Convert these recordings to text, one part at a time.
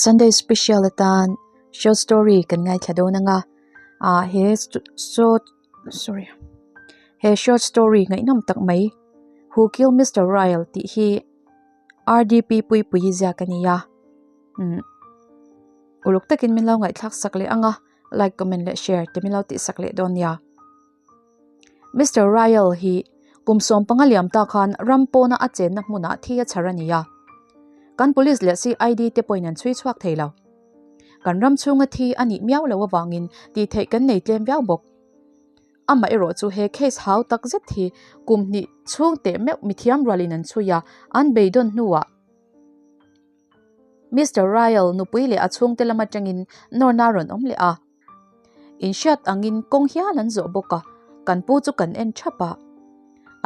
Sunday special atan short story kan ngaithla dawn anga ah he short sorry he short story ngaihnawm tak mai who killed Mister Ryle tih hi R_D_P Puipuii ziak a ni a umm uluk takin min lo ngaihthlak sak leh ang a like comment leh share te min lo tih sak leh dawn nia. Mister Ryle hi kum 15 liam ta khan ram pawna a chenna hmunah thi a chhar a ni a. Kan police leh CID te pawhin an chhui chhuak thei lo. Kan ram chhunga thi a nih miau lo avangin tih theih kan nei tlem viau bawk. Amah erawh chu he case hau tak zet hi kum hnih chhung teh meuh mithiam rualin an chhui a, an beidawn hnuah Mister Ryle nupui leh a chhungte lam atangin nawrna a rawn awm leh a. Inhriat angin kawng hial an zawh bawk a, kan pu chu kan en thap a.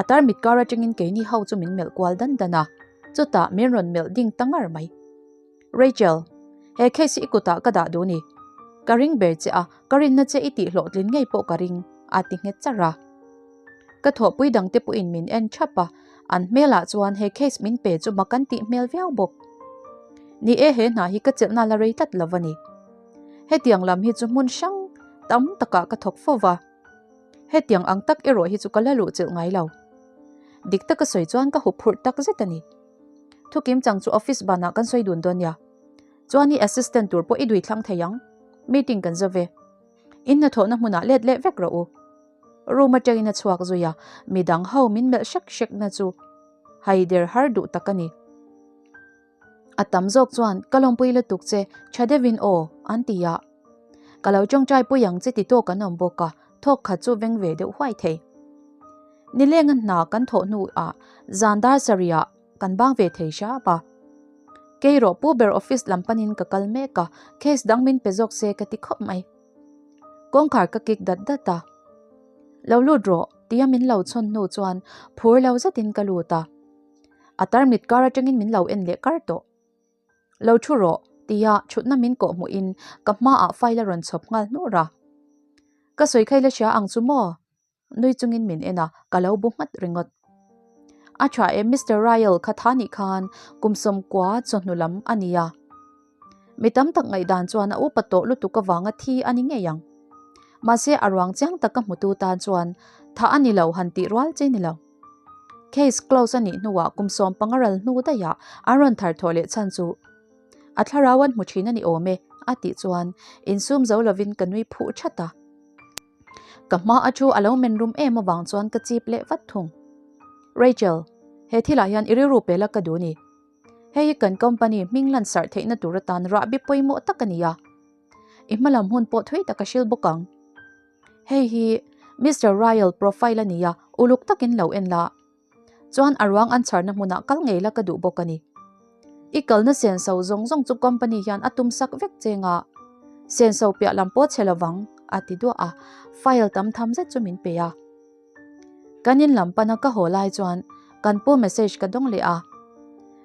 A tarmit kar atangin keini ho chu min melh kual dan dan a, chutah min rawn melh ding ta ngar mai. Rachel, he case hi i kutah ka dah duh ni. Ka ring ber che a, ka rinna che i tih hlawhtlin ngei pawh ka ring, a ti nghet charh a. Ka thawhpui dangte pawhin min en thap a, An hmelah chuan he case min pe chu mak an tih hmel viau bawk. Ni e, he hna hi ka chelhna la rei tlat lo a ni. Hetiang lam hi chu hmun hrang tam takah ka thawk fo va. Hetiang ang tak erawh hi chu ka la luh chelh ngai lo. Dik taka sawi chuan ka huphurh tak zet a ni. Thukim chang chu office banah kan sawi dun dawn nia. Chuan i assistant tur pawh i dui thlang thei ang. Meeting kan zo ve. In hnathawhna hmunah let leh vek rawh u. Room atangin a chhuak zui a, midang ho min melh hrek hrek na chu haider har duh tak a ni. A tam zawk chuan ka lawmpui lutuk che, tha deuhin aw, an ti a. Ka lo tawngtai pui ang che ti tawk an awm bawk a, thawk khat chu veng ve deuh huai thei. Nilenga hna kan thawh hnuah zan dar sarihah kan bang ve thei hrap a. Kei rawh pu ber office lam panin ka kal mek a, case dang min pe zawk se ka ti khawp mai. Kawngkhar ka kik dat dat a. Lo lut rawh tia min lo chhawn hnu chuan phur lo zetin ka lut a. A tarmit kar atangin min lo en leh kar tawh. Lo thu rawh tia thutna min kawh hmuhin ka hmaah file a rawn chhawp nghal hnur a. Ka sawi kha i la hria ang chu maw? Nui chungin min en a, ka lo bu nghat ringawt. A tha e, Mister Ryle kha tha nih khan kum 90 chawhnu lam a ni a. Mi tam tak ngaihdan chuan a upa tawh lutuk avanga thi a ni ngei ang. Mahse a ruang chiang taka hmutu tan chuan tha a ni lo han tih rual che ni lo. Case close a nih hnuah kum 15 ral hnu daihah an rawn thar thawh leh chhan chu a thlarau an hmu thin a ni awm e a tih chuan insum zo lovin ka nui phuh that a. Ka hma a thu a lo men rum em avang chuan ka chip leh vat thung. Rachel, he thilah hian i rilru pe la ka duh ni. Hei hi kan company hming lan sarh theihna tur atan rahbi pawimawh tak a ni a. I hmalam hun pawh thui tak a hril bawk ang. Hei hi Mister Ryle profile a ni a, uluk takin lo en la. Chuan a ruang an chharna hmunah kal ngei la ka duh bawk a ni. I kalna senso zawng zawng chu company hian a tum sak vek che nga. Senso piah lam pawh chhe lovang, a ti duah a, file tam tham zet chu min pe a. Kan in lam pana ka haw lai chuan kan pu message ka dawng leh a.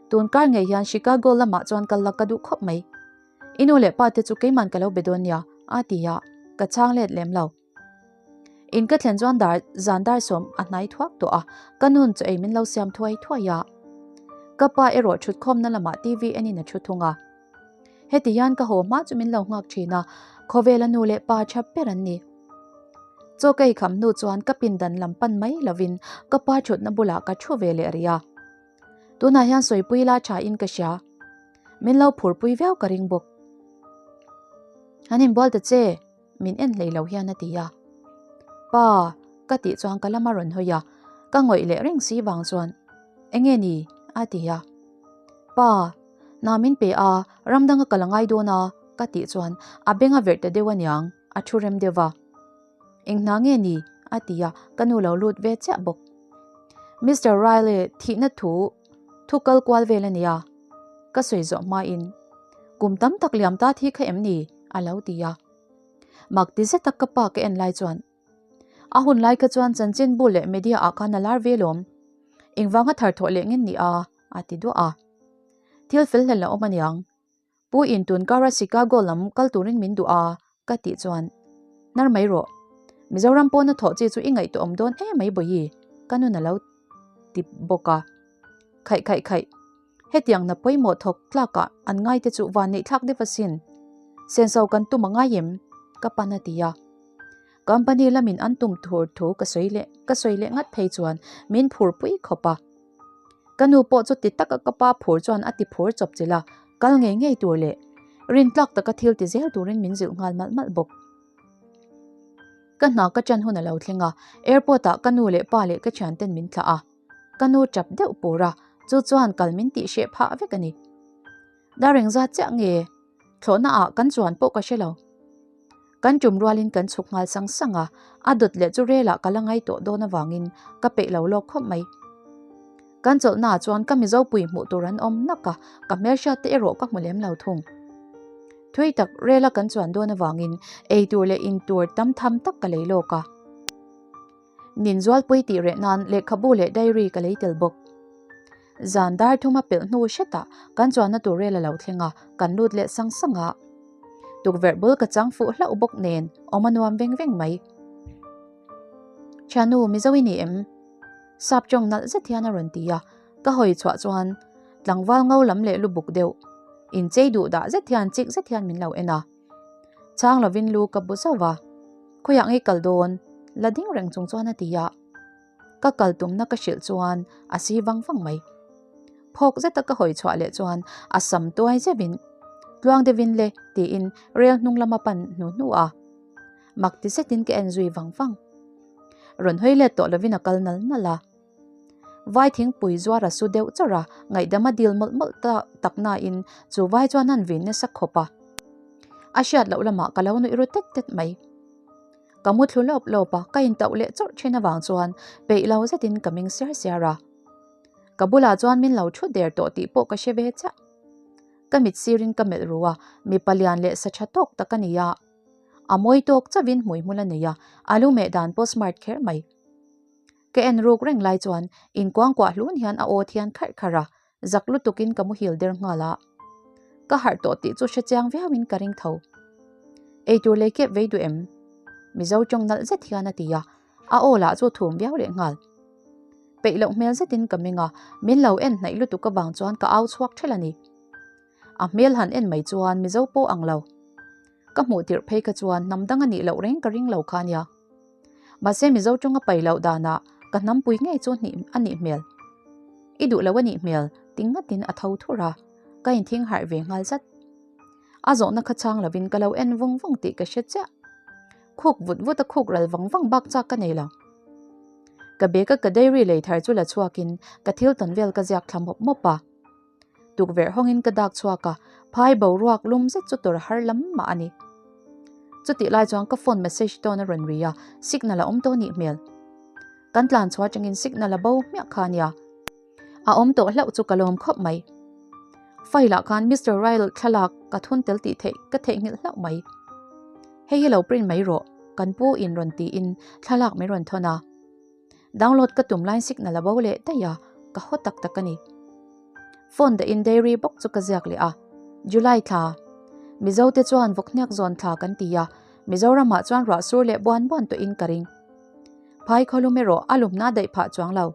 Tun kar ngei hian Chicago lamah chuan kal la ka duh khawp mai. I nu leh pa te chu keiman ka lo be dawn nia, a ti a, ka chhang let lem lo. In ka thlen chuan dar zan dar sawm a hnai thuak tawh a, ka nun chaw ei min lo siam thuai thuai a. Ka pa erawh thutkhawmna lamah TV enin a thu thung a. Heti hian ka haw hma chu min lo nghak thin a, khawvela nu leh pa tha ber an ni. Chaw ka ei kham hnu chuan ka pindan lam pan mai lovin ka pa thutna bulah ka thu ve leh rih a. Tunah hian sawipui la tha in ka hria. Min lo phurpui viau ka ring bawk. An inbual ta che. Min en hlei lo hian a ti a. Pa, ka tih chuan ka lam a rawn hawi a, ka ngawih leh reng si vang chuan, Enge ni? a ti a. Pa, hna min pe a, ram danga ka la ngai dawn a, ka tih chuan a beng a verh ta deuh aniang, a thu rem deuh va. Eng hna nge ni? a ti a, ka nu lo lut ve chiah bawk. Mister Riley thihna thu thu kal kual vel a nia, ka sawi zawh hmain, Kum tam tak liam ta thi kha em ni? a lo ti a. Mak ti zet tak ka pa ka en lai chuan, A hun lai kha chuan chanchinbu leh media ah khan a lar ve lawm. Engvanga thar thawh leh ngen ni a? a ti duah a. Thil fel hlel a awm aniang. Pu in tun kara Chicago lam kal turin min duh a, ka tih chuan, Hnar mai rawh. Mizoram pawna thawh chi chu i ngaihtuah awm dawn em mai Bawihi, ka nun a lo ti bawk a. Khaih khaih khaih. Hetiang na pawimawh thawk tlakah an ngaite chu van neih thlak deuh asin. Senso kan tum a ngai em? Ka pan a ti a. Company lamin an tum thur thu ka sawi leh ka sawi leh ngat phei chuan min phur pui khawp a. Ka nu pawh chu ti taka ka pa phur chuan a ti phur chawp chilh a, kal ngei ngei tur leh rintlak taka thil ti zel turin min zilh nghal malh malh bawk. Ka hna ka ṭan hun a lo thleng a, airport ah ka nu leh pa leh ka ṭhianten min thlah a. Ka nu ṭap deuh pur a, chu chuan kal min tih hreh phah vek a ni. Dar engzat chiah nge thlawhna ah kan chuan pawh ka hre lo. Kan tum rualin kan chhuk nghal sang sang a, a dawt leh chu relah ka la ngai tawh dawn avangin ka peih lo lawk khawp mai. Kan chawlhnaah chuan ka Mizopui hmuh tur an awm nak a, ka hmelhriat te erawh ka hmu lem lo thung. Thui tak rela kan chuan dawn avangin ei tur leh in tur tam tham tak ka lei lawk a. Nin zualpui tih reh nan lehkhabu leh diary ka lei tel bawk. Zan dar thuma pelh hnu hretah kan chuanna tur rel a lo thleng a, kan lut leh sang sang a. Tukverh bul ka chang fuh hlauh bawk nen awm a nuam veng veng mai. Thiannu, Mizo i ni em? Sap tawng nalh zet hian a rawn ti a, ka hawi chhuah chuan tlangval ngo lam leh lu buk deuh inchei duh dah zet hian chik zet hian min lo en a. Chhang lovin lu ka bu zauh va, Khawiah ngei kal dawn? La ding reng chung chuan a ti a. Ka kal tumna ka hrilh chuan a si vang vang mai. Phawk zeta ka hawi chhuah leh chuan a sam tuai zeuhin, Tluang deuhin le tiin rel hnung lama pan hnu hnu a. Mak ti zetin ka en zui vang vang. Rawn hawi let tawh lovin a kal nal nal a. Vai thingpui zuar a su deuh chawrh a, ngaihdam a dil mawlh mawlh ta tak nain chu vai chuan an vin nasa khawp a. A hriat loh lamah ka lo nuih ru tet tet mai. Ka mu thlu lawp lawp a, ka intauh leh chawrh thin avang chuan peih lo zetin ka ming siar siar a. Ka bulah chuan min lo thu der tawh tih pawh ka hre ve chiah. Ka mit sirin ka melh ru a, mipa lian leh sa tha tawk tak a ni a. A mawi tawk chauhin hmuihmul a nei a, a lu meh dan pawh smart kher mai. Ka en ruk reng lai chuan inkuangkuah hlun hian a aw thian kharh kharh a, zak lutukin ka muhil der nghal a. Ka harh tawh tih chu hre chiang viauin ka ring tho. Eitur lei kep vei duh em? Mizo tawng nalh zet hian a ti a, a aw lah chu thum viau leh nghal. Peih loh hmel zetin ka meng a, min lo en hnaih lutuk avang chuan ka au chhuak ṭhelh a ni. A hmel han en mai chuan Mizo pawh ang lo. Ka hmuh tirh phei kha chuan hnam dang a nih loh reng ka ring lo kha nia. Mahse Mizo tawng a pai loh danah ka hnampui ngei chu a nih hmel. I duh lo a nih hmel ti ngatin a tho thur a, ka inthing harh ve nghal zat. A zawhna kha chhang lovin ka lo en vung vung tih ka hre chiah. Khuk vut vut a khuk ral vang vang bak chak ka nei lo. Ka bag a ka diary lei thar chu la chhuakin ka thil tawn vel ka ziak thla mawp mawp a. Tukverh hawngin ka dak chhuak a, phai boruak lum zet chu tawrh har lam mah a ni. Chutih lai chuan ka phone message tawn a rawn ri a, signal a awm tawh nih hmel. Kan tlan chhuah atangin signal a bo hmiah kha a nia. A awm tawh hlauh chu ka lawm khawp mai. File ah khan Mister Ryle thlalak ka thun tel tih theih ka theihnghilh hlauh mai. Hei hi lo print mai rawh, kan pu in rawn tiin thlalak min rawn thawn a. Download ka tum laiin signal a bo leh daih a, ka haw tak tak a ni. Phone dahin diary bawk chu ka ziak leh a, July thla. Mizo te chuan vawkhniak zawn thla kan ti a, Mizoramah chuan ruah sur leh buan buan tawhin ka ring. Phai khawlum erawh a lumna daih phah chuang lo.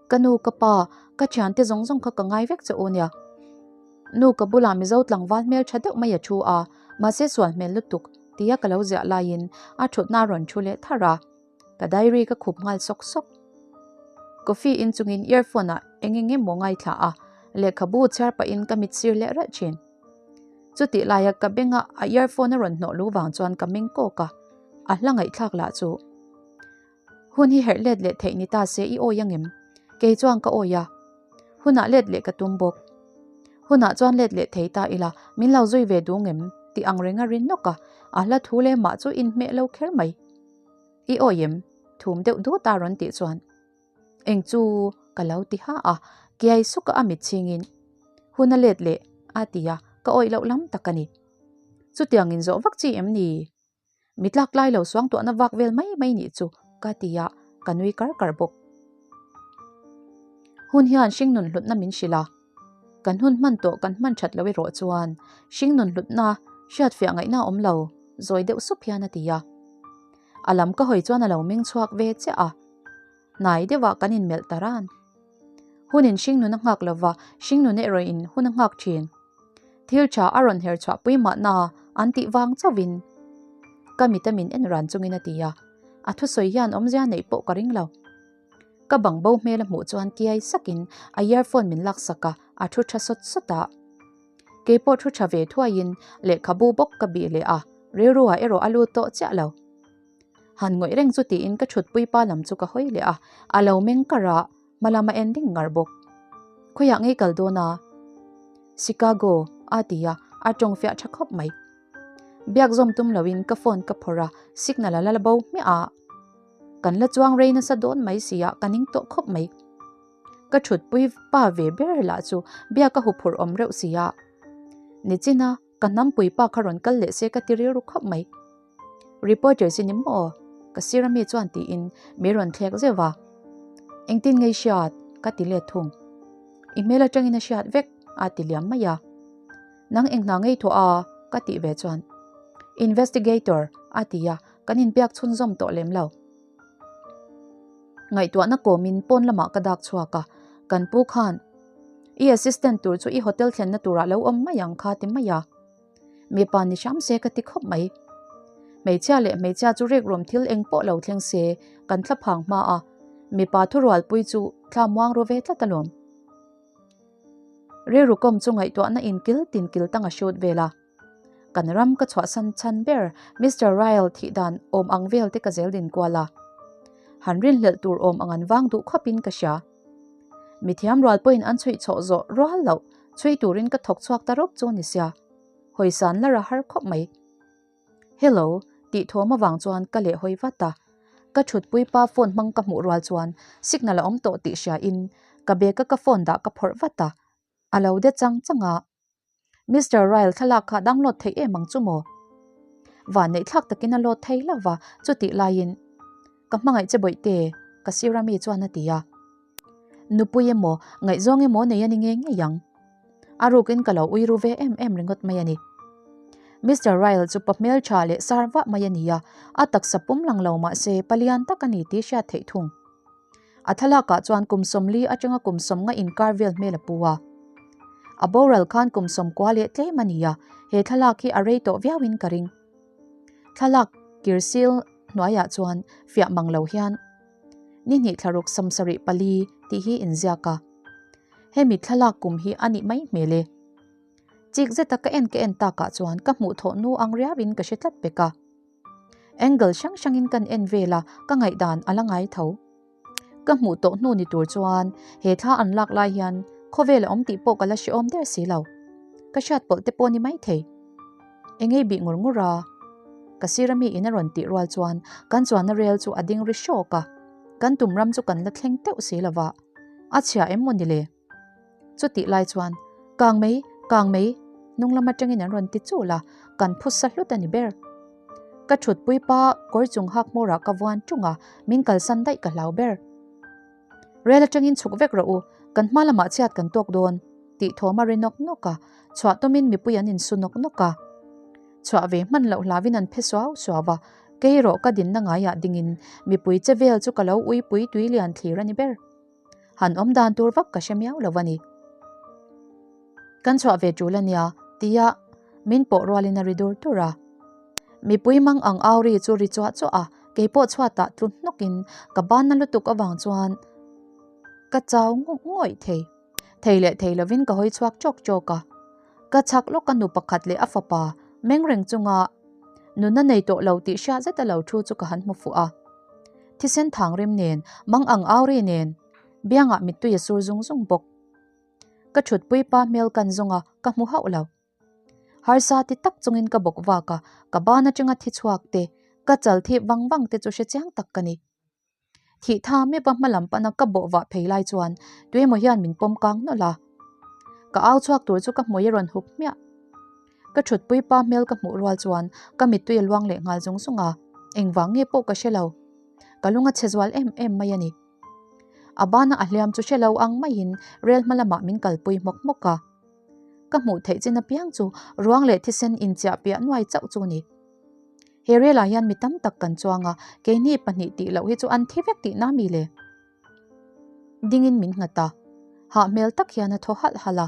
Ka nu, ka pa, ka thiante zawng zawng kha ka ngai vek che u nia. Nu ka bulah Mizo tlangval hmel tha deuh mai a thu a, mahse sual hmel lutuk tia ka lo ziah laiin a thutna a rawn thu leh thar a. Ka diary ka khup nghal sawk sawk. Coffee in chungin earphone ah eng eng emaw ngaithla a, lehkhabu chhiar pahin ka mit sir leh ralh thin. Chutih laia ka benga a earphone a rawn hnawh lu vang chuan ka meng kawk a, a hla ngaihthlak lah chu. Hun hi herh let leh theih ni ta se i awi angem? Kei chuan ka awi a. Hunah let leh ka tum bawk. Hunah chuan let leh thei ta ila min lo zui ve duh ngem? Tih ang reng a rin nawk a, a hla thu leh mah chu inhmeh lo kher mai. I awi em? Thum deuh dut a rawn tih chuan eng chu ka lo ti ha a, kiai suk a a mit chhingin hun a let leh a ti a, ka awih loh lam tak a ni. Chutiang in zawh vak chi em ni? Mi tlak lai lo suang tuahna vak vel mai mai nih chu ka ti a, ka nui kar kar bawk. Hun hian hringnun hlutna min hrilh a, kan hun hman tawh kan hman that loh erawh chuan hringnun hlutna hriatfiah ngaihna a awm lo, zawi deuh sup hian a ti a. A lam ka hawi chuan a lo meng chhuak ve chiah a, hnai deuhah kan inmelh ta ran. Hunin hringnun a nghak lova, hringnun erawhin hun a nghak thin. Thil tha a rawn her chhuah pui mahna an tih vang chauhin ka mita min en ran chungin a ti a, a thusawi hian awmzia neih pawh ka ring lo. Ka bang bo hmel a hmuh chuan kiai sakin a earphone min laksak a, a thu tha sawt sawt a. Kei pawh thu tha ve thuaiin lehkhabu bawk ka bih leh a, rilruah erawh a lut tawh chiah lo. Han ngawih reng chu tiin ka thutpui pa lam chu ka hawi leh a, a lo meng kar a, hma lama en ding ngar bawk. Khawiah ngei kal dawn a? Chicago, a ti a, a tawng fiah tha khawp mai. Biak zawm tum loin ka phone ka phawrh a, signal a la la bo hmiah a. Kan la chuang rei nasa dawn mai si a, ka ning tawh khawp mai. Ka thutpui pa ve ber lah chu biak a huphurh awm reuh si a. Nichina ka hnampui pa kha rawn kal leh se ka ti rilru khawp mai. Reporter si ni maw? Ka sir ami chuan tiin mi rawn thlek zeuh va. Engtin ngei hriat? Ka ti let thung. I hmel atangin a hriat vek a ti liam mai a. Nang eng hna ngei thawh a? Ka tih ve chuan. Investigator a ti a, kan inbiak chhunzawm tawh lem lo. Ngaihtuahna kawmin pawn lamah ka dak chhuak a, kan pu khan i assistant tur chu i hotel thlenna turah lo awm mai ang kha ti mai a. Mipa ni hram se ka ti khawp mai. Hmeichhia leh hmeichhia chu rikrum thil eng pawh lo thleng se kan thla phang hma a, mipa thurualpui chu thla muang ru ve tlat alawm. Rilru kawm chu ngaihtuahna inkil tinkil tang a hrut vel a. Kan ram ka chhuahsan chhan ber Mister Ryle thih dan awm ang vel te ka zel din kual a. Han rinhlelh tur awm ang an vang duh khawpin ka hria. Mithiam rual pawhin an chhuih chhoh zawh rual loh chhui turin ka thawk chhuak ta rawp chu ni sia. Hawisan lar a har khawp mai. Hello tih thawm avang chuan ka leh hawi vat a. Ka thutpui pa phone hmang ka hmuh rual chuan signal a awm tawh tih hria in ka bag a ka phone dah ka phawrh vat a. A lo de chang chang a. Mister Ryle thlalak kha download theih em ang chu maw? Vanneih thlak takin a load thei hlauh va, chutih laiin ka hmangaih che bawihte, ka sir ami chuan a ti a. Nupui emaw, ngaihzawng emaw nei a ni ngei ngei ang. A rukin ka lo ui ru ve em em ringawt mai a ni. Mister Ryle chu pa hmeltha leh sar vah mai a ni a, a taksa pum lang lo mah se palian tak a ni tih hriat theih thung. A thlalakah chuan kum 40 atanga kum 50 inkar vel hmel a pu a. A boral khan kum 90 leh tlem a ni a, he thlalak hi a rei tawh viauin ka ring. Thlalak kirsil hnuaiah chuan fiah mang lo hian ni hnih thlaruk 74 tih hi inziak a. Hemi thlalak kum hi a nih mai hmel e. Chik zeta ka en ka en takah chuan ka hmuh thawh nu ang riauin ka hre tlat pek a. Angle hrang hrangin kan en vel a, ka ngaihdan a la ngai tho. Ka hmuh tawh hnu ni tur chuan he thla an lak lai hian khawvel a awm tih pawh ka la hrehawm der si lo. Ka hriat pawlh te pawh ni mai thei. Engei bih ngur ngur a, ka sir ami in a rawn tih rual chuan kan chuanna rel chu a ding ri hrawk a, kan tum ram chu kan la thleng teuh si lo va, a chhia em maw ni le? Chutih lai chuan, Kang mai, kang mai, hnung lam atangin an rawn ti chul a, kan phusa hlut a ni ber. Ka thutpui pa kawr chung hak hmawrah ka vuan tung a, min kalsan daih ka hlau ber. Rel atangin chhuk vek rawh u, kan hma lamah chhiat kan tawk dawn, tih thawm a ri nawk nawk a, chhuah tumin mipui an insu nawk nawk a. Chhuah ve hman loh hlauin an phe suau suau a, kei erawh ka dinna ngaiah dingin mipui che vel chu ka lo uipui tui lian thlir a ni ber. Han awm dan tur vak ka hre miau lo a ni. Kan chhuah ve tul a nia, tia min pawh rualin a ri dur dur a. Mipui mang ang au ri chu ri chuah chuah a, keipawh chhuatah tlu hnawkin ka banna lutuk avang chuan ka chau ngawih thei. Thei leh thei lovin ka hawi chhuak chawk chawk a. Ka chhak lawk a nu pakhat leh a fapa meng reng chunga nunna nei tawh lo tih hriat zet a lo thu chu ka han hmu fuh a. Thisen thang rim nen, mang ang au ri nen, biangah mittui a sur zung zung bawk. Ka thutpui pa hmel kan zawng a, ka hmu hauh lo. Harsa ti tak chungin ka bawk vak a, ka ban atanga thi chhuak te, ka chal thip vang vang te chu hre chiang tak ka ni. Thih tha meuh a hma lam pana ka bawh vah phei lai chuan tuemaw hian min pawm kang nawlh a. Ka au chhuak tur chu ka hmui a rawn hup hmiah. Ka thutpui pa hmel ka hmuh rual chuan ka mittui a luang leh nghal zung zung a, engvang nge pawh ka hre lo. Ka lung a chhe zual em em mai a ni. A bana a hliam chu hre lo ang maiin rel hma lamah min kalpui hmawk hmawk a. Ka hmuh theih chin apiang chu ruang leh thisen inchiah piah nuai chauh chu a ni. He relah hian mi tam tak kan chuang a, keini pahnih tih loh hi chu an thi vek tihna mi le? Dingin min nghat a. Hah hmel tak hian a thaw halh halh a,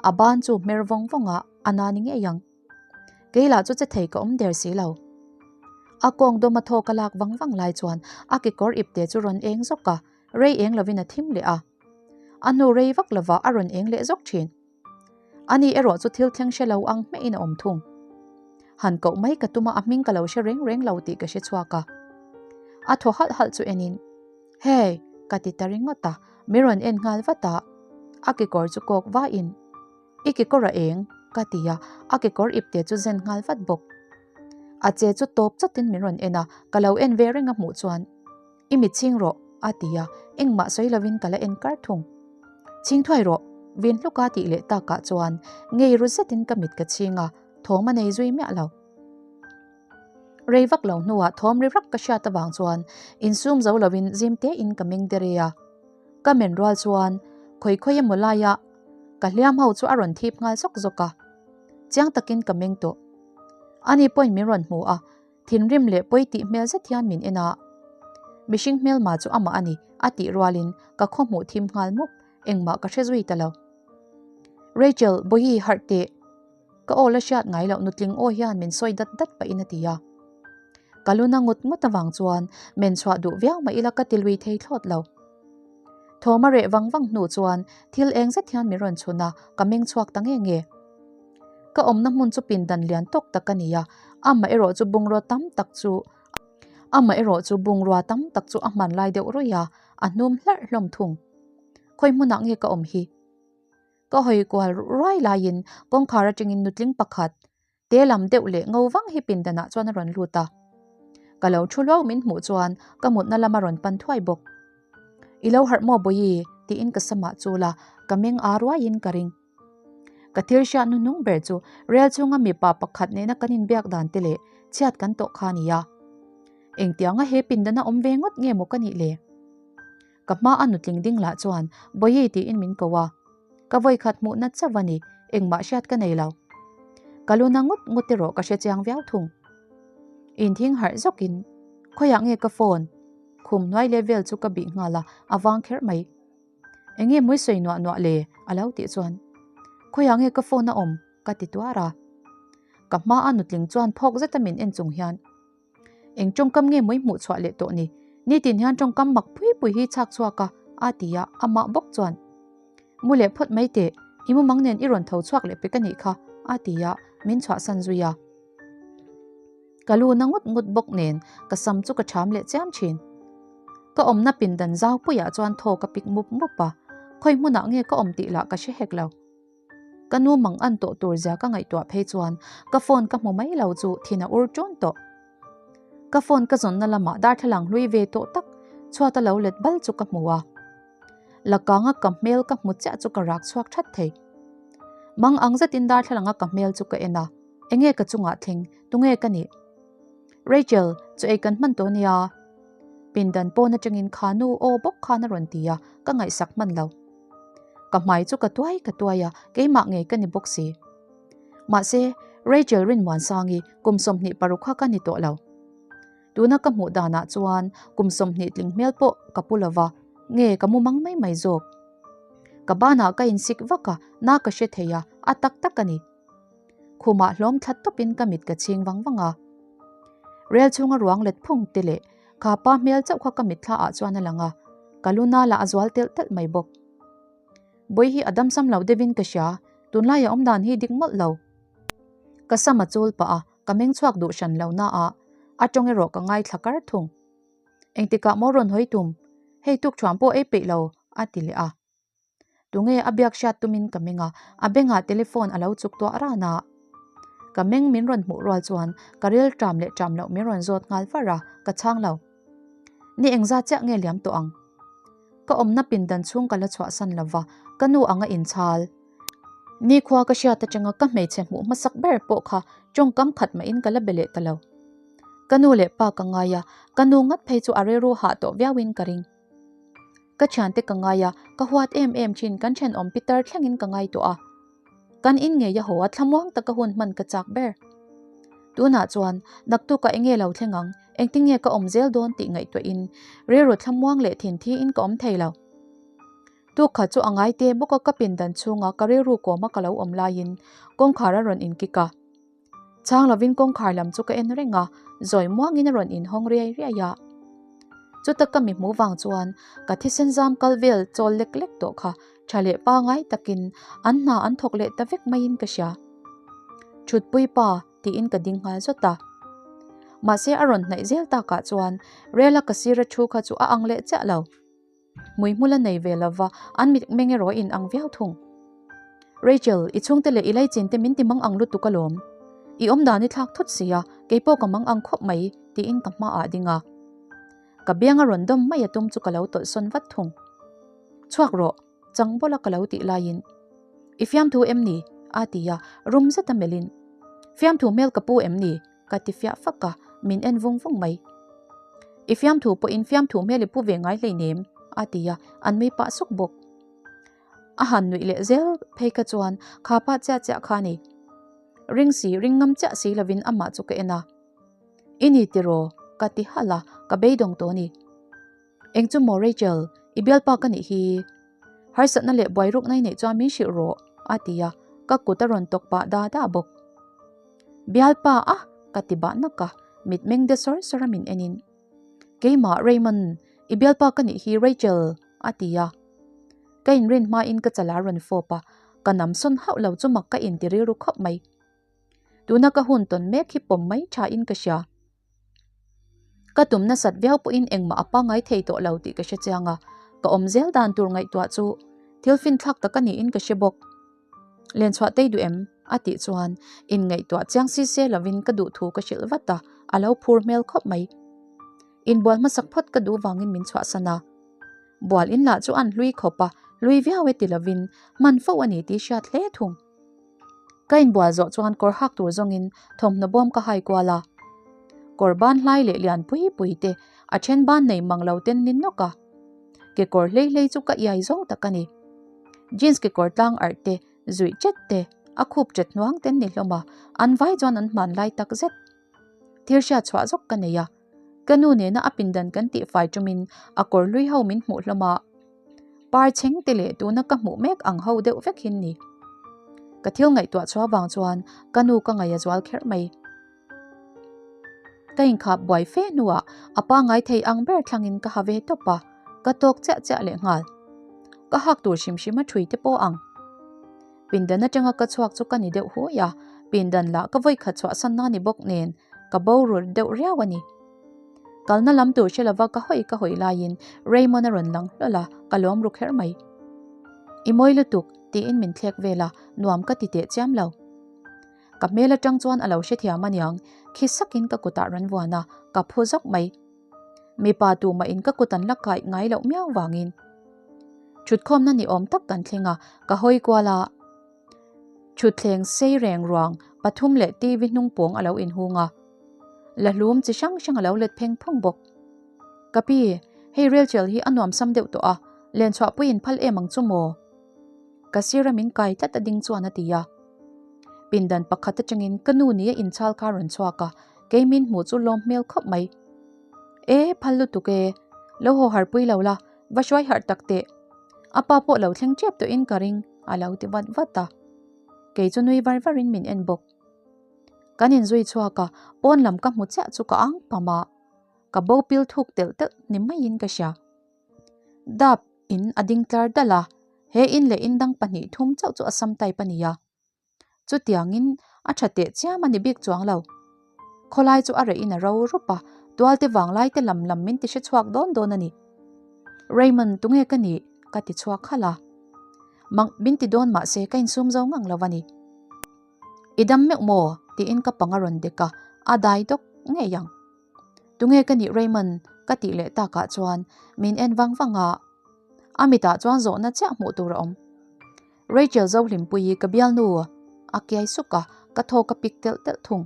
a ban chu hmer vawng vawng a, a na ni ngei ang. Kei lah chu che thei ka awm der si lo. A kawng dawm a thaw ka lak vang vang lai chuan a kekawr ipte chu rawn eng zawk a, rei eng lovin a thim leh a. A hnu rei vak lovah a rawn eng leh zawk thin. Ani erawh chu thil thleng hre lo ang hmeiin a awm thung. Han koh mai ka tum a, a hming ka lo hre reng reng lo tih ka hre chhuak a. A thaw halh halh chu enin, Hey! ka ti ta ringawt a, min rawn en nghal vat a. A kekawr chu kawk vahin, I kekawr a eng? ka ti a, a kekawr ipte chu zen nghal vat bawk. A che chu tawp chatin min rawn en a, ka lo en ve reng a hmuh chuan, I mit chhing rawh, a ti a, engmah sawi lovin ka la en kar thung. Chhing thuai rawh, vin hluka tih leh takah chuan ngei ru zetin ka mit ka chhing a, thawm a nei zui miah lo. Rei vak lo hnuah thawm ri rak ka hriat avang chuan insum zo lovin zim tein ka meng dere a. Ka men rual chuan khawi khawi emaw laia ka hliam ho chu a rawn thip nghal zawk zawk a. Chiang takin ka meng tawh. Ani pawhin min rawn hmu a, Thinrim leh pawi tih hmel zet hian min en a, mihring hmelma chu amah a ni a tih rualin ka khaw hmuh thim nghal mup, engmah ka hre zui ta lo. Rachel, Bawihi harh teh! Ka aw la hriat ngai loh nutling aw hian min sawi dat dat pahin a ti a. Ka luna ngut ngut avang chuan men chhuah duh viau mah ila ka ti lui thei thlawt lo. Thawm a reh vang vang hnu chuan thil eng zet hian min rawn chhun a, ka meng chhuak ta nge nge. Ka awmna hmun chu pindan lian tawk tak a ni a, amah erawh chu bungrua tam tak chu amah erawh chu bungrua tam tak chu a hman lai deuh ruih a, a hnum hlarh hlawm thung. Khawi hmunah nge ka awm hi? Ka hawi kual ruai laiin kawngkhar atangin nutling pakhat te lam deuh leh ngo vang hi pindanah chuan a rawn lut a. Ka lo thu luau min hmuh chuan ka mutna lama rawn pan thuai bawk. I lo harh maw Bawihi? tiin ka samah chul a, ka meng a ruaiin ka ring. Ka thil hriat hnuhnung ber chu rel chhunga mipa pakhat nena kan inbiak dan te leh chhiat kan tawh kha a ni a. Engtianga he pindana awm ve ngawt nge maw ka nih le? Ka hma a nutling ding lah chuan Bawihi tiin min ko a. Ka vawikhat hmuhna chauh a ni, engmah hriat ka nei lo. Ka luna ngut ngut erawh ka hre chiang viau thung. Inthing harh zawkin, Khawiah nge ka phone? Khum hnuai level chu ka bih nghal a, a vang kherh mai. Enge mawi sawi nuah nuah le? a lo tih chuan, Khawiah nge ka phone a awm? ka ti tuar a. Ka hma a nutling chuan phawk zeta min en chung hian, Eng tawngkam nge mawi hmuh chhuah leh tawh ni? Nitin hian tawngkam mak pui pui hi chhak chhuak a, a ti a, amah bawk chuan, Mu leh phawt mai teh, i mumang nen i rawn tho chhuak leh pek a nih kha, a ti a, min chhuahsan zui a. Ka lu na ngut ngut bawk nen ka sam chu ka ṭham leh chiam ṭhin. Ka awmna pindan zau puiah chuan thaw ka pik mup mup a, khawi hmunah nge ka awm tih lah ka hre hek lo. Ka nu mang an tawh tur zia ka ngaihtuah phei chuan ka phone ka hmu mai lo chu thin a ur ṭun tawh. Ka phone ka zawnna lamah darthlalang hlui ve tawh tak chhuata lo let bal chu ka hmu a. Lakanga ka hmel ka hmu chiah chu ka rak chhuak that thei. Mang ang zetin darthlalanga ka hmel chu ka en a, enge ka chungah thleng, tunge ka nih? Rachel, chu ei kan hman tawh nia. Pindan pawn atangin kha nu aw bawk khan a rawn ti a, ka ngaihsak hman lo. Ka hmai chu ka tuai ka tuai a, keimah ngei ka ni bawk si. Mahse, Rachel Rinmuansangi kum 26 kha ka ni tawh lo. Tuna ka hmuh danah chuan kum 20 tling hmel pawh ka pu lova, nge ka mu mang mai mai zawk. Ka banah ka insik vak a, na ka hre thei a, a tak tak a ni. Khumah hlawm thla tawpin ka mit ka chhing vang vang a. Rel chhunga ruang let phung te leh kha pa hmel chauh kha ka mitthla ah chuan a lang a, ka lu na lah a zual telh telh mai bawk. Bawi hi a damsam lo deuhin ka hria, tunlai a awmdan hi dik mawlh lo. Ka sam a chul pah a, ka meng chhuak duh hran lo na a, a tawng erawh ka ngaithla kar thung. Engtikah maw rawn hawi tum? Hei tuk thuam pawh ei peih lo, a ti leh a. Tunge a biak hriat tumin ka meng a, a bengah telephone a lo chuk tuah ran a. Ka meng min rawn hmuh rual chuan ka ril ṭam leh ṭam loh min rawn zawt nghal far a, ka chhang lo. Ni engzat chiah nge liam tawh ang? Ka awmna pindan chhung ka la chhuahsan lo va, ka nu anga inchhal. Nikhua ka hriat atanga ka hmeichhe hmuh hmasak ber pawh kha tawngkam khat mahin ka la be leh ta lo. Ka nu leh pa ka ngai a, ka nu ngat phei chu a rilru hah tawh viauin ka ring. Ka thiante ka ngai a, ka huat em em thin kan thenawm pitar thlengin ka ngai tawh a. Kan in ngei a haw a thlamuang taka hun hman ka chak ber. Tunah chuan naktukah enge lo thleng ang, engtin nge ka awm zel dawn tih ngaihtuahin rilru thlamuang leh thin thiin ka awm thei lo. Tukha chu a ngai te bawk a ka pindan chhunga ka rilru kawma ka lo awm laiin kawngkhar a rawn inkik a. Chhang lovin kawngkhar lam chu ka en reng a, zawi muangin a rawn inhawng riai riai a. Chuta ka mi hmuh vang chuan ka thisen zam kal vel chawl lek lek tawh kha tha leh pangai takin an hna an thawk leh ta vek maiin ka hria. Thutpui pa tiin ka ding nghal zawt a. Mahse a rawn hnaih zel takah chuan rel a ka sira thu kha chu a ang leh chiah lo. Hmuihmul a nei ve lova, an mitmeng erawh a in ang viau thung. Rachel, i chhungte leh i laichin te min ti mang ang lutuk alawm. I awmdan i thlak thut si a, keipawh ka mang ang khawp mai, tiin ka hmaah a ding a. Ka biang a rawn dawm mai a tum chu ka lo tawlh sawn vat thung. Chhuak rawh, chang bawla ka lo tih laiin. I fiamthu em ni? a ti a, rum zeta melhin. Fiamthu hmel ka pu em ni? Ka ti fiah fak a, min en vung vung mai. I fiamthu pawhin fiamthu hmel i pu ve ngai hleinem, a ti a, an nui pah suk bawk. A han nuih leh zel phei kha chuan kha pa chiah chiah kha a ni. Ring si, ring ngam chiah si lovin amah chu ka en a. I ni tiraw? Ka ti halh a, ka beidawng tawh a ni. Eng chu maw Rachel, i bialpa ka nih hi. Harsatna leh buai rukna i neih chuan min hrilh rawh, a ti a, ka kut a rawn tawk pah da da bawk. Bialpa a? ka ti bah nak a, mitmeng de sawr sawr a min en in. Keimah Raymond, i bialpa ka nih hi Rachel, a ti a. Ka inrin hmain ka chala rawn fawp a, ka nam sawn hauh lo chu mak ka inti rilru khawp mai. Tuna ka hun tawn mek hi pawm mai tha in ka hria. Ka tum nasat viau pawhin engmah a pangngai thei tawh lo tih ka hre chiang a, ka awm zel dan tur ngaihtuah chu thil finthlak tak a niin ka hre bawk. Lenchhuah tei duh em? a tih chuan inngaihtuah chiang si se lovin ka duh thu ka hrilh vat a, a lo phur hmel khawp mai. Inbual hmasak phawt ka duh vangin min chhuahsan a. Bual in lah chu an hlui khawp a, hlui viau e ti lovin hman fo a ni tih hriat hle thung. Ka inbual zawh chuan kawr hak tur zawngin thawmhnaw bawm ka hai kual a. Kawr ban hlai leh lian pui pui te a then ban nei mang lo ten ni nawk a. Kekawr hlei hlei chu ka iai zawng tak a ni. Jeans kekawr tlang arh te, zuih chet te, a khup chet hnuang ten ni hlawm a, an vai chuan an hman lai tak zet. Thil hriat chhuah zawk ka nei a. Ka nu nena a pindan kan tihfai tumin a kawr hlui ho min hmuh hlawm a. Par chheng te leh tuna ka hmuh mek ang ho deuh vek hin ni. Ka thil ngaihtuah chhuah vang chuan ka nu ka ngaih a zual kherh mai. Ka inkhap buai fe hnuah a pangngai thei ang ber thlangin ka ha ve tawp a, ka tawk chiah chiah leh nghal. Ka hak tur hrim hrim a thui te pawh ang. Pindan atanga ka chhuak chu ka ni deuh hui a, pindan lah ka vawikhat chhuahsan na ni bawk nen ka borual deuh riau a ni. Kalna lam tur hre lova ka hawi ka hawi laiin Raymond a rawn lang hlawl a, ka lawm ru kher mai. I mawi lutuk, tiin min thlek vel a, nuam ka ti teh chiam lo. Ka hmel atang chuan a lo hrethiam aniang, khi sakin ka kutah rawn vuan a, ka phu zawk mai. Mipa tumah in ka kut an la kaih ngai loh miau vangin. Thutkhawmna ni awm tak kan thleng a, ka hawi kual a. Thutthleng sei reng ruang pathum leh TV hnung pawng a lo inhung a. La hlum chi hrang hrang a lo let pheng phung bawk. Ka pi, hei Rachel hi a nuam sam deuh tawh a, len chhuahpui in phal em ang chu maw? Ka sira min kai tlat a ding chuan a ti a. Pindan pakhat atangin ka nu ni a inchhal kha a rawn chhuak a, kei min hmuh chu lawm hmel khawp mai. E, phal lutuk e, lo haw harpui lo la, va hruai harh tak teh. A pa pawh lo thleng tep tawhin ka ring, a lo ti vat vat a. Kei chu nui var varin min en bawk. Kan inzui chhuak a, pawn lam ka hmu chiah chu ka ang pam a, ka bo pil thuk telh telh ni maiin ka hria. Dap in a ding tlar dal a, he in leh in dang pahnih thum chauh chu a sam type a ni a. Chutiangin a tha teh chiam a ni bik chuang lo. Khawlai chu a reh in a ro rup a, tualte vanglai te lam lam min ti hre chhuak dawn dawn a ni. Raymond tunge ka nih? ka ti chhuak khalh a. Mang min ti dawn mah se ka insum zo ngang lo a ni. I dam meuh maw? tiin ka pang a rawn dek a, a dai dawk ngei ang. Tunge ka nih Raymond? ka tih leh takah chuan min en vang vang a, a mitah chuan zawhna chiah hmuh tur a awm. Rachel Zohlimpuii ka bialnu a kiai suk a, ka thawk a pik telh telh thung.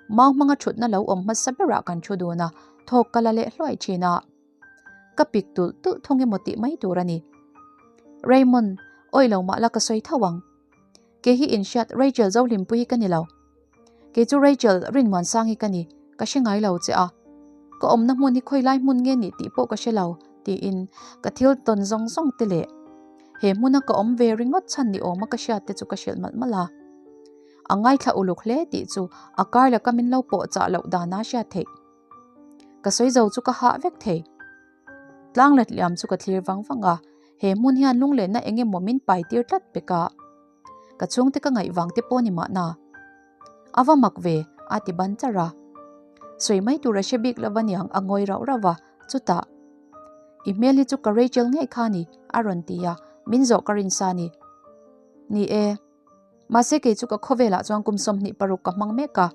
Mau hmanga thutna lo awm hmasa berah kan thu dun a, thawk ka la leh hluai thin a. Ka pik tulh tulh thung emaw tih mai tur a ni. Raymond, awi lo mah la ka sawi tho ang. Kei hi inhriat Rachel Zohlimpuii ka ni lo. Kei chu Rachel Rinmuansangi ka ni, ka hre ngai lo che a. Ka awmna hmun hi khawi lai hmun nge nih tih pawh ka hre lo, tiin ka thil tawn zawng zawng te leh. He hmuna ka awm ve ringawt chhan ni awma ka hriat te chu ka hrilh malh malh a. A ngaithla uluk hle tih chu a kar laka min lo pawh chah loh dana hriat theih. Ka sawi zo chu ka hah vek thei. Tlang let liam chu ka thlir vang vang a, he hmun hian lunglenna eng emaw min pai tir tlat pek a. Ka chhungte ka ngaih vang te pawh ni mahna. A va mak ve, a ti ban char a. Sawi mai tur a hre bik lo aniang a ngawi rauh rauh a, chutah, I hmel hi chu ka Rachel ngei kha ni, a rawn ti a, min zawh ka rin sa ni. Ni e. Mahse kei chu ka khawvelah chuan kum 26 ka hmang mek a.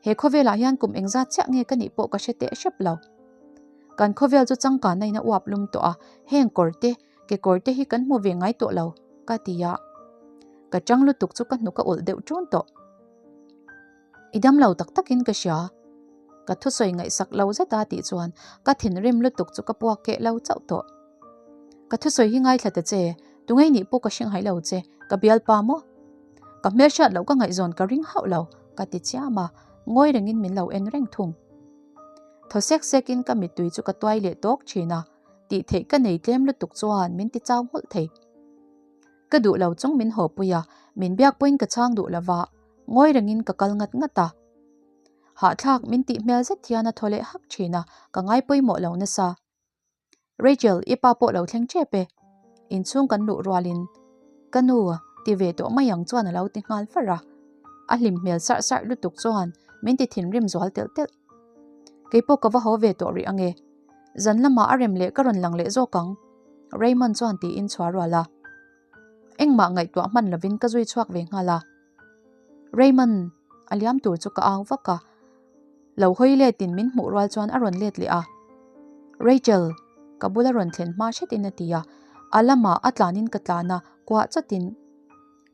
He khawvelah hian kum engzat chiah nge ka nih pawh ka hre teh hrep lo. Kan khawvel chu changkanna in a uap lum tawh a, heng kawr te, kekawr te hi kan hmu ve ngai tawh lo, ka ti a. Ka chang lutuk chu ka hnuk a ulh deuh ṭun tawh. I dam lo tak takin ka hria. Ka thusawi ngaihsak lo zet a tih chuan ka thinrim lutuk chu ka puak keh lo chauh tawh. Ka thusawi hi ngaithla ta che, tungei nih pawh ka hre ngai lo che, ka bialpa maw? Ka hmelhriat loh ka ngaihzawn ka ring hauh lo, ka ti chiam a, ngawi rengin min lo en reng thung. Thaw sek sekin ka mittui chu ka tuai leh tawk thin a, tih theih ka nei tlem lutuk chuan min ti chau nghulh thei. Ka duh lo chung min haw pui a, min biak pawhin ka chhang duh lova, ngawi rengin ka kal ngat ngat a. Hahthlak min tih hmel zet hian a thaw leh hak thin a, ka ngai pawimawh lo nasa. Rachel, i pa pawh lo thleng tep e. Inchhung kan luh rualin ka nu ti ve tawh mai ang chuan a lo ti nghal far a. A hlim hmel sarh sarh lutuk chuan min ti thinrim zual telh telh. Keipawh ka va haw ve tawh rih ange. Zan lamah a rem leh ka rawn lang leh zawk ang, Raymond chuan tiin chhuah rual a. Engmah ngaihtuah hman lovin ka zui chhuak ve nghal a. Raymond a liam tur chu ka au vak a. Lo hawi letin min hmuh rual chuan a rawn let leh a. Rachel, ka bula rawn thlen hma hretin a ti a. A lamah a tlanin ka tlan a, kuah chawtin,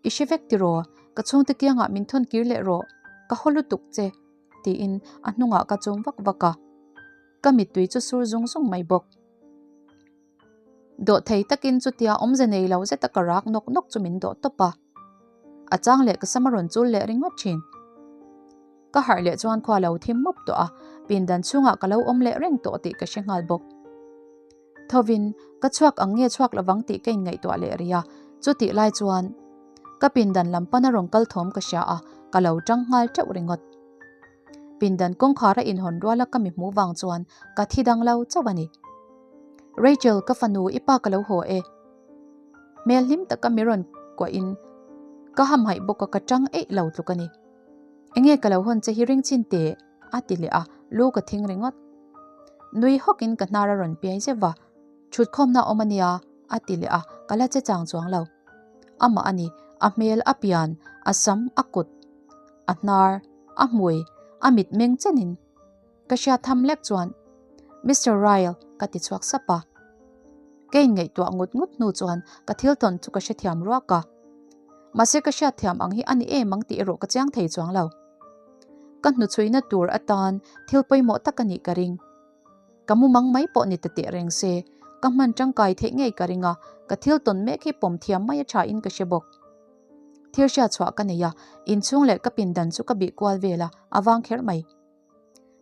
I hre vek tiraw? Ka chhungte kiangah min thawn kir leh rawh. Ka haw lutuk che, tiin a hnungah ka chum vak vak a. Ka mittui chu sur zung zung mai bawk. Dawhthei takin chutia awmze nei lo zeta ka rak nawk nawk chu min dawh tawp a. A chang leh ka sam a rawn chul leh ringawt thin. Ka harh leh chuan khua lo thim mup tawh a, pindan chhungah ka lo awm leh reng tawh tih ka hre nghal bawk. Thovin, ka chhuak ang nge chhuak lovang tih ka inngaihtuah leh rih a, chutih lai chuan ka pindan lam pana rawn kal thawm ka hria a, ka lo tang nghal teuh ringawt. Pindan kawngkhar a inhawn ruala ka mi hmuh vang chuan ka thi dang lo chauh a ni. Rachel, ka fanu i pa ka lo haw e. Hmel hlim taka mi rawn kuahin ka hamhaih bawk a ka tang eih lo tluk a ni. Enge ka lo hawn che hi ring chin teh a ti leh a, lu ka thing ringawt. Nui hawkin ka hnar a rawn piai zeuh va, Thutkhawmna awm a nia a ti leh a, ka la che chang chuang lo. Amah a ni, a hmel a pian, a sam, a kut, a hnar, a hmui, a mit meng chenin ka hriat tham lek chuan Mister Ryle ka ti chhuak sap a. Ka inngaihtuah ngut ngut hnu chuan ka thil tawn chu ka hrethiam ruak a. Mahse ka hriatthiam ang hi a ni em ang tih erawh ka chiang thei chuang lo. Ka hnuchhuina tur atan thil pawimawh tak a nih ka ring. Ka mumang mai pawh ni ta teh reng se, ka hman tangkai theih ngei ka ring a, ka thil tawn mek hi pawm thiam mai a tha in ka hre bawk. Thil hriat chhuah ka nei a, inchhung leh ka pindan chu ka bih kual vel a, a vang kher mai.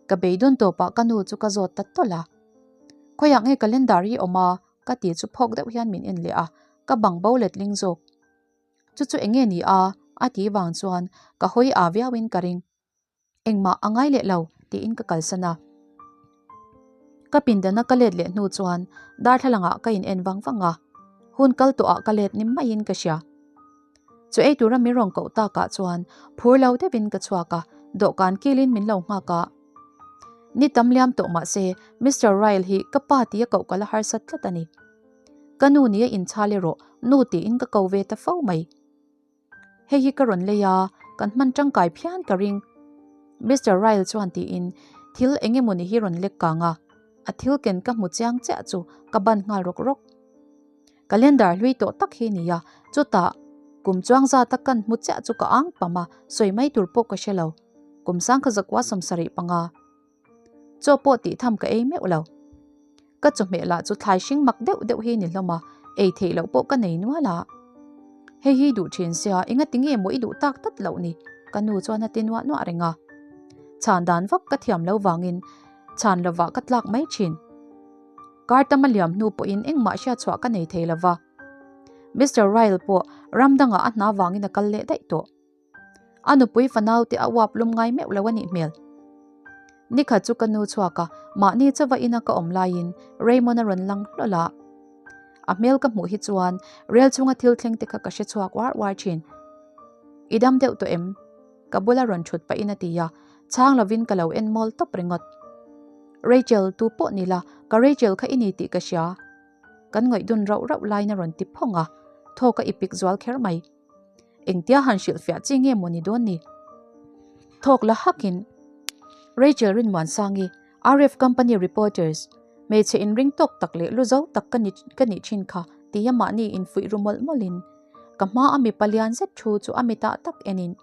Ka beidun tawpah ka nu chu ka zawt ta tawlh a. Khawiah nge calendar hi awm a? ka ti chu phawk deuh hian min en leh a, ka bang bo letling zawk. Chu chu eng nge ni a? a ti vang chuan ka hawi a viauin ka ring. Engmah a ngai leh lo tiin ka kalsan a. Ka pindana ka let leh hnu chuan darthlalangah ka in en vang vang a, hun kal tawhah ka let ni maiin ka hria. Chu ei tura min rawn koh takah chuan phur lo deuhin ka chhuak a, dawhkan kilin min lo nghak a. Ni tam liam tawh mah se Mister Ryle hi ka pa tia koh ka la harsat tlat a ni. Ka nu nia inchhal erawh nu tiin ka ko ve ta fo mai. Hei hi ka rawn lei a, kan hman tangkai phian ka ring. Mister Ryle chuan tiin thil eng emawni hi rawn lek kang a, a thil ken ka hmu chiang chiah chu ka ban nghal rawk rawk. Calendar hlui tawh tak hi nia, chutah kum chuang zata kan hmu chiah chu ka ang pam a, sawi mai tur pawh ka hre lo. Kum sangkha zakua 75. Chaw pawh tih tham ka ei meuh lo. Ka chawhmeh lah chu thlai hring mak deuh deuh hi ni hlawm a, ei theih loh pawh ka nei nual a. Hei hi duh thin sia, enga ti nge maw i duh tak tlat loh ni? Ka nu chuan a ti nuah nuah reng a. Chhan dan vak ka thiam lo vangin chhan lovah ka tlak mai thin. Kar tam a liam hnu pawhin engmah hriatchhuah ka nei thei lo va. Mister Ryle pawh ram dangah a hna vangin a kal leh daih tawh. A nupui fanau te a uap lum ngai meuh lo a nih hmel. Nikhat chu ka nu chhuak a, mahni chauva ina ka awm laiin Raymond a rawn lang hlawl a. A hmel ka hmuh hi chuan rel chhunga thil thleng te kha ka hre chhuak uar uar thin. I dam deuh tawh em? Ka bula rawn thut pahin a ti a, chhang lovin ka lo en mawl tawp ringawt. Rachel, tu pawh ni la, ka Rachel kha i ni tih ka hria. Kan ngawih dun rauh rauh laiin a rawn ti phawng a, thaw ka ipik zual kher mai. Engtia han hrilhfiah chi nge maw ni dawn ni? Thawk la hakin Rachel Rinmuansangi, RF Company Reporters, hmeichhe inring tawk tak leh lu zo tak ka ni ka nih thin kha tia mahni infuih ru mawlh mawlhin ka hma a mipa lian zet thu chu a mitah tak enin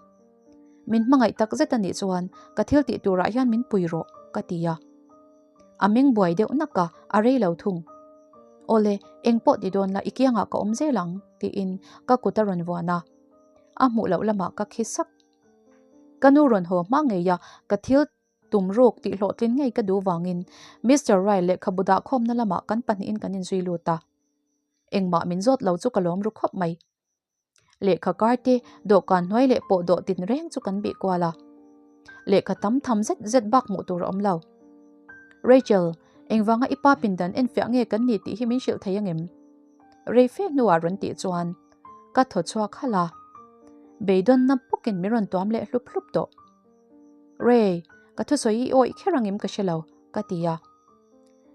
min hmangaih tak zet a nih chuan ka thil tih turah hian min pui rawh ka ti a. A meng buai deuh nak a, a rei lo thung. Awle, eng pawh ti dawn la i kiangah ka awm zel ang, tiin ka kut a rawn vuan a. A hmuh loh lamah ka khi sak. Ka nu rawn haw hma ngei a, ka thil tum ruk tih hlawhtlin ngei ka duh vangin Mister Ryle lehkhabu dahkhawmna lamah kan pahnihin kan inzui lut a. Engmah min zawt lo chu ka lawm ru khawp mai. Lehkha kar te, dawhkan hnuai leh pawh dawh tin reng chu kan bih kual a. Lehkha tam tham zet zet bak hmuh tur a awm lo. Rachel, engvanga i pa pindan enfiah nge kan ni tih hi min hrilh thei angem? Rei fe hnuah rawn tih chuan ka thaw chhuak halh a. Beidawnna bawkin min rawn tuam leh hlup hlup tawh. Ray, ka thusawi i awih kher angem ka hre lo, ka ti a.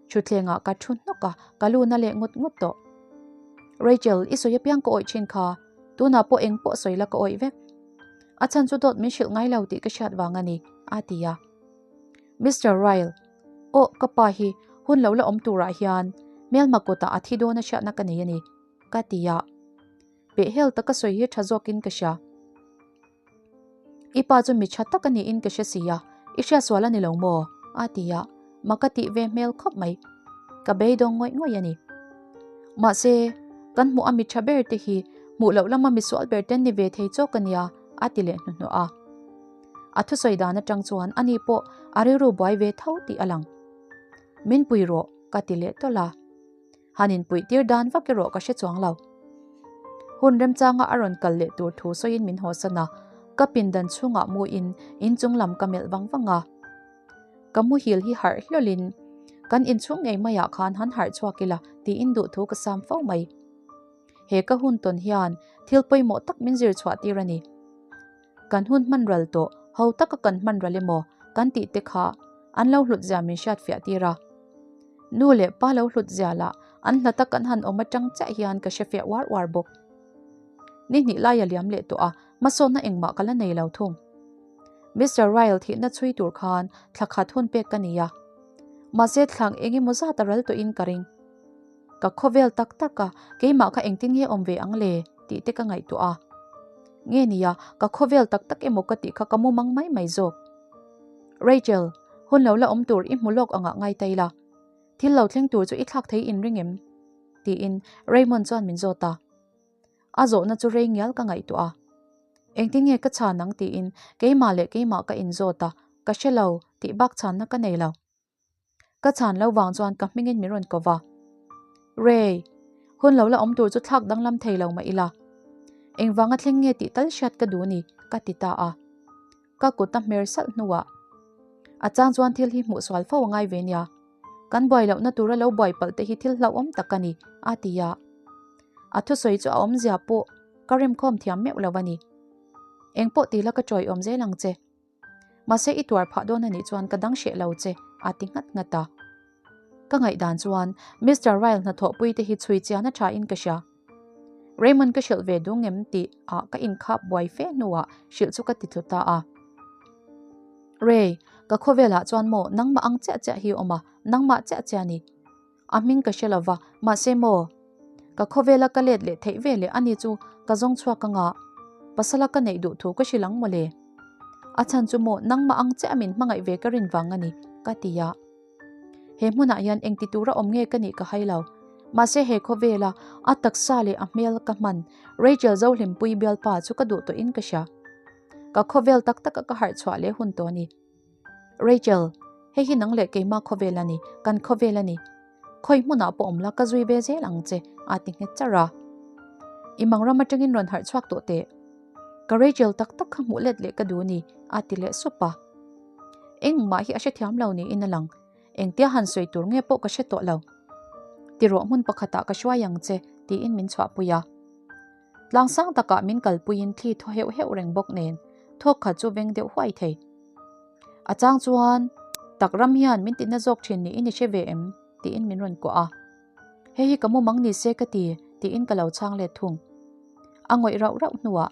Thutthlengah ka thu hnawk a, ka lu na leh ngut ngut tawh. Rachel, i sawi apiang ka awih thin kha, tunah pawh eng pawh sawi la ka awih vek. A chhan chu dawt min hrilh ngai lo tih ka hriat vang a ni, a ti a. Mister Ryle, Aw, ka pa hi hun lo la awm turah hian hmelma kutah a thi dawn a hriatna ka nei a ni, ka ti a. Pehhel taka sawi hi tha zawkin ka hria. I pa chu mi tha tak a niin ka hre si a, i hriatsual a ni lo maw? a ti a, ma ka tih ve hmel khawp mai. Ka beidawng ngawih ngawih a ni. Mahse, kan hmuh a mi tha ber te hi hmuh loh lama mi sual ber ten ni ve thei chawk a nia, a ti leh hnuhnawh a. A thusawi dan atang chuan ani pawh a rilru buai ve tho tih a lang. Min pui rawh, ka ti leh tawlh a. Han inpuih tir dan vak erawh ka hre chuang lo. Hun remchanga a rawn kal leh tur thu sawiin min hawsan a, ka pindan chhungah muin inchung lam ka melh vang vang a. Ka muhil hi harh hlawlin kan inchhung ngei maiah khan han harh chhuak ila tiin duhthu ka sam fo mai. He ka hun tawn hian thil pawimawh tak min zir chhuah tir a ni. Kan hun hman ral tawh, ho taka kan hman ral emaw kan tih te kha an lo hlut zia min hriat fiah tir a. Nu leh pa lo hlut zia lah an hlata kan han awm atang chiah hian ka hre fiah uar uar bawk. Ni hnih lai a liam leh tawh a, hmasawnna engmah ka la nei lo thung. Mister Ryle thihna chhui tur khan thla khat hun pek ka nei a, mahse thlang eng emaw zat a ral tawhin ka ring. Ka khawvel tak tak a, keimah kha engtin nge awm ve ang le tih te ka ngaihtuah a. Nge nia, ka khawvel tak tak emaw ka tih kha ka mu mang mai mai zawk. Rachel, hun lo la awm tur i hmu lawk angah ngai ta ila. Thil lo thleng tur chu i thlak thei inring em? Tiin Raymond chuan min zawt a. A zawhna chu rei ngial ka ngaihtuah a. Engtin nge ka chhan ang tiin keimah leh keimah ka inzawt a, ka hre lo tih bak chhanna ka nei lo. Ka chhan lo vang chuan ka hmingin min rawn ko va. Ray, hun lo la awm tur chu thlak danglam thei lo mah ila. Engvanga thleng nge tih tal hriat ka duh ni, ka ti ta a. Ka kut a hmer salh hnuah a chang chuan thil hi hmuh sual fo a ngai ve nia. Kan buai lohna tura lo buai palh te hi thil hlauhawm tak a ni, a ti a. A thusawi chu a awmzia pawh ka remkhawm thiam meuh lo a ni. Engpawh tila ka chawiawm zel ang che. Mahse i tuar phah dawn a nih chuan ka dang hreh lo che, a ti nghat nghat a. Ka ngaihdan chuan Mister Ryle hnathawhpui te hi chhui chian a tha in ka hria. Raymond ka hrilh ve dung em tih ah ka inkhap buai fe hnuah hrilh chu ka ti tlu ta a. Ray, ka khawvelah chuan maw nangmah ang chiah chiah hi awm a, nangmah chiah chiah ni. A hming ka hre lova, mahse maw? Ka khawvela ka let leh theih ve leh ani chu ka zawng chhuak anga pasala ka neih duh thu ka hrilh ang mawle. A chhan chu maw nangmah ang chiah min hmangaih ve ka rin vang a ni, ka ti a. He hmunah hian engti tura awm nge ka nih ka hai lo. Mahse he khawvela a taksa leh a hmel ka hman Rachel Zohlimpui bialpa chu ka duh tawhin ka hria. Ka khawvel tak taka ka harh chhuah leh hun tawh a ni. Rachel, hei hi nang leh keimah khawvel a ni, kan khawvel a ni. Khawi hmunah pawh awm la ka zui ve zel ang che, a ti nghet charh a. I mang ram atangin rawn harh chhuak tawh teh. Ka Rachel tak tak kha hmuh let leh ka duh a ni, a ti leh sup a. Engmah hi a hrethiam lo niin a lang. Engtia han sawi tur nge pawh ka hre tawh lo. Tirawh hmun pakhatah ka hruai ang che, tiin min chhuahpui a. Tlang sang takah min kalpuiin thli thaw heuh heuh reng bawk nen thawk khat chu veng deuh huai thei. A chang chuan, Tak ram hian min tihna zawk thin niin i hre ve em? tiin min rawn kuah a. Hei hi ka mumang ni se ka ti, tiin ka lo chhang let thung. A ngawih rauh rauh hnuah,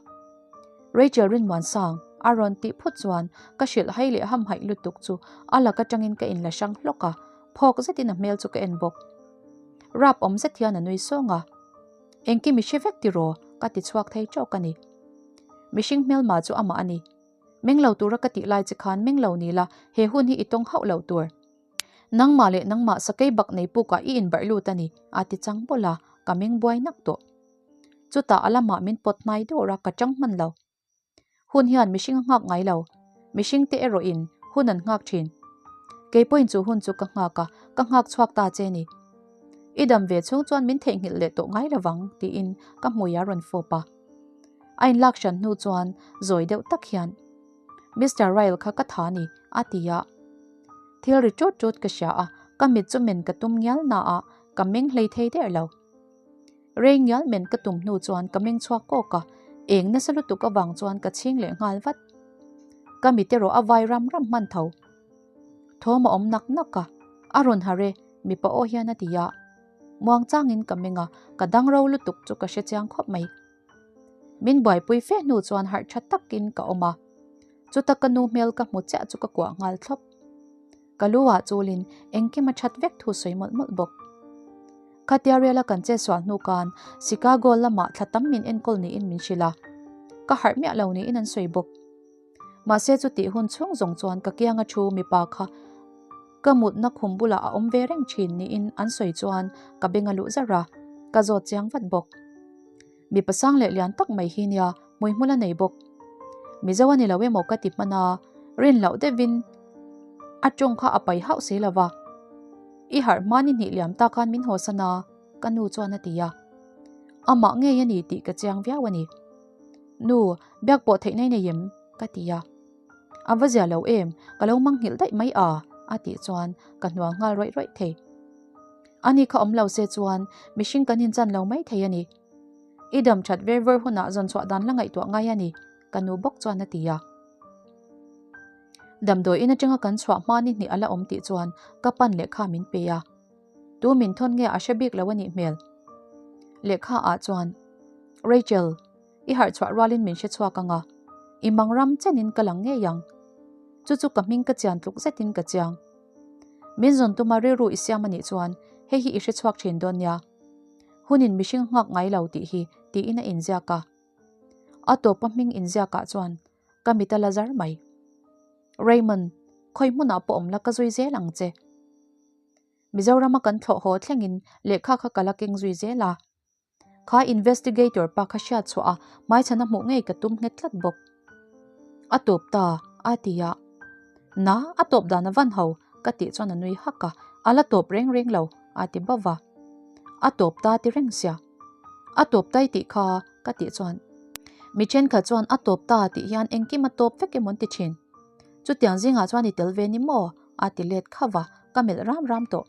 Rachel Rinmuansang a rawn tih phut chuan ka hrilh hai leh hamhaih lutuk chu a lak atangin ka inla hrang hlawk a, phawk zetin a hmel chu ka en bawk. Rap awm zet hian a nui sawng a. Engkim i hre vek tiraw? ka ti chhuak thei tawk a ni. Mihring hmelma chu amah a ni. Meng lo tura ka tih lai che khan meng lo ni la, he hun hi i tawng hauh lo tur. Nangmah leh nangmah sakei bak nei pukah i inbarh lut a ni, a ti chang bawlh a, ka meng buai nak tawh. Chutah a lamah min pawt hnai dawr a, ka chang hman lo. Hun hian mihring a nghak ngai lo. Mihring te erawhin hun an nghak thin. Kei pawhin chu hun chu ka nghak a, ka nghak chhuak ta che ni. I dam ve chhung chuan min theihnghilh leh tawh ngai lovang, tiin ka hmui a rawn fawp a. A inlak hran hnu chuan zawi deuh tak hian, Mister Ryle kha ka tha ni, a ti a. Thil ri ṭut ṭut ka hria a, ka mit chu men ka tum ngial na a, ka meng hlei thei der lo. Rei ngial men ka tum hnu chuan ka meng chhuak kawk a, eng nasa lutuk avang chuan ka chhing leh nghal vat. Ka mit erawh a vai ram ram hman tho. Thawm a awm nak nak a, a rawn harh e, mipa aw hian a ti a. Muang changin ka meng a, ka dang ro lutuk chu ka hre chiang khawp mai. Min buaipui fe hnu chuan harh tha takin ka awm a, chuta ka nu hmel ka hmu chiah chu ka kuah nghal thlawp. Ka lu ah chulin engkim a that vek thu sawi mawlh mawlh bawk. Khatia riala kan che sual hnu khan Chicago lamah thla tam min enkawl niin min hrilh a, ka harh miah lo niin an sawi bawk. Mahse chutih hun chhung zawng chuan ka kianga thu mipa kha ka mutna khum bulah a awm ve reng thin niin an sawi chuan ka beng a luh zarh a, ka zawt chiang vat bawk. Mipa sang leh lian tak mai hi nia hmuihmul a nei bawk. Mizo a ni lo emaw ka ti hman a, rin loh deuhin a tawng kha a pai hauh si lo va. I harh hma ni hnih liam ta khan min hawsan a, ka nu chuan a ti a. Amah ngei a ni tih ka chiang viau a ni. Nu, biak pawh theih nei nei em? ka ti a. A va zia lo em, ka lo manghilh daih mai a, a tih chuan ka hnual nghal rawih rawih thei. Ani kha awm lo se chuan mihring kan inchan lo mai thei a ni. I dam that ver ver hunah zawn chhuah dan la ngaihtuah ngai a ni, ka nu bawk chuan a ti a. Damdawi in atanga kan chhuah hma ni hnih a la awm tih chuan ka pan lehkha min pe a. Tu min thawn nge a hre bik lo a nih hmel. Lehkha ah chuan, Rachel, I harh chhuah rualin min hre chhuak ang a, i mang ram chenin ka lang ngei ang. Chu chu ka hming ka chian tluk zetin ka chiang. Min zawn tuma rilru i siam a nih chuan hei hi i hre chhuak thin dawn nia. Hunin mihring nghak ngai lo tih hi tiin a inziak a. A tawpa hming inziakah chuan ka mit a la zar mai. Raymond, khawi hmunah pawh awm la ka zui zel ang che. Mizorama kan thlawh haw thlengin lehkha kha ka la keng zui zel a. Kha investigator pa kha hriat chhuah a, hmaichhan a hmuh ngei ka tum nghet tlat bawk. A tawp ta, a ti a. Na, a tawp dan a van ho, ka tih chuan a nui hak a, a la tawp reng reng lo, a ti bauh va. A tawp ta ti reng sia. A tawp ta i tih kha, ka tih chuan. Mi thenkhat chuan a tawp ta tih hian engkim a tawp vek emaw an ti thin. Chutiang zingah chuan i tel ve ni maw? a ti let khauh va, ka melh ram ram tawh.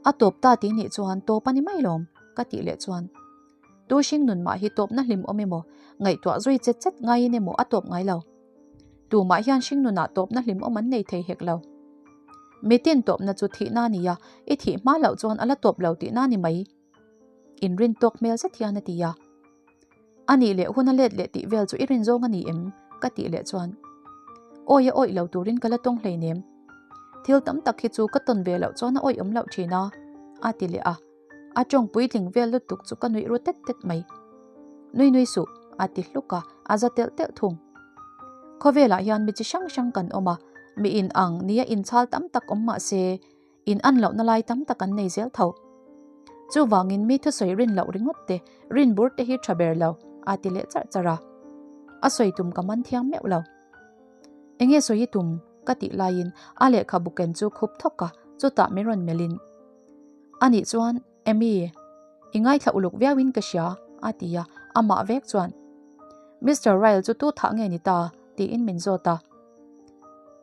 A tawp ta tih nih chuan tawp a ni mai lawm, ka tih leh chuan. Tu hring nun mah hi tawpna hlim awm emaw, ngaihtuah zui chet chet ngaiin emaw a tawp ngai lo. Tumah hian hring nunah tawpna hlim awm an nei thei hek lo. Mitin tawpna chu thihna a ni a, i thih hma loh chuan a la tawp lo tihna a ni mai. Inrin tawk hmel zet hian a ti a. A nih leh hun a let leh tih vel chu i rin zawng a ni em? ka tih leh chuan Awi a awih lo turin ka la tawng hleinem. Thil tam tak hi chu ka tawn ve loh chuan a awih awm loh thin a, a ti leh a. A tawng puitling vel lutuk chu ka nuih ru tet tet mai. Nui nui suh, a ti hluk a, a za telh telh thung. Khawvelah hian mi chi hrang hrang kan awm a, mi in ang nia inchhal tam tak awm mah se, In an lohna lai tam tak an nei zel tho. Chuvangin mi thusawi rin loh ringawt te, rin bur te hi tha ber lo, a ti leh charh charh a. A sawi tum ka man thiam meuh lo. Enge sawi tum? ka tih laiin a lehkhabu ken chu khup thawk a, chutah min rawn melhin. Anih chuan, Amy, i ngaithla uluk viauin ka hria, A ti a, amah vek chuan, Mister Ryle chu tu thah nge ni ta? tiin min zawt a.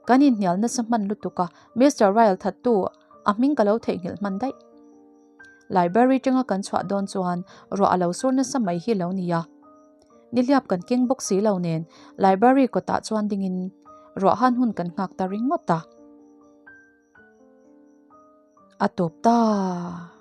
Kan inhnial nasa hman lutuk a, Mister Ryle thattu a hming ka lo theihnghilh hman daih. Library tanga kan chhuah dawn chuan ruah a lo sur nasa mai hi lo nia. Nihliap kan keng bawk si lo nen library kawtah chuan dingin ruah han hun kan nghak ta ringawt a. A tawp ta.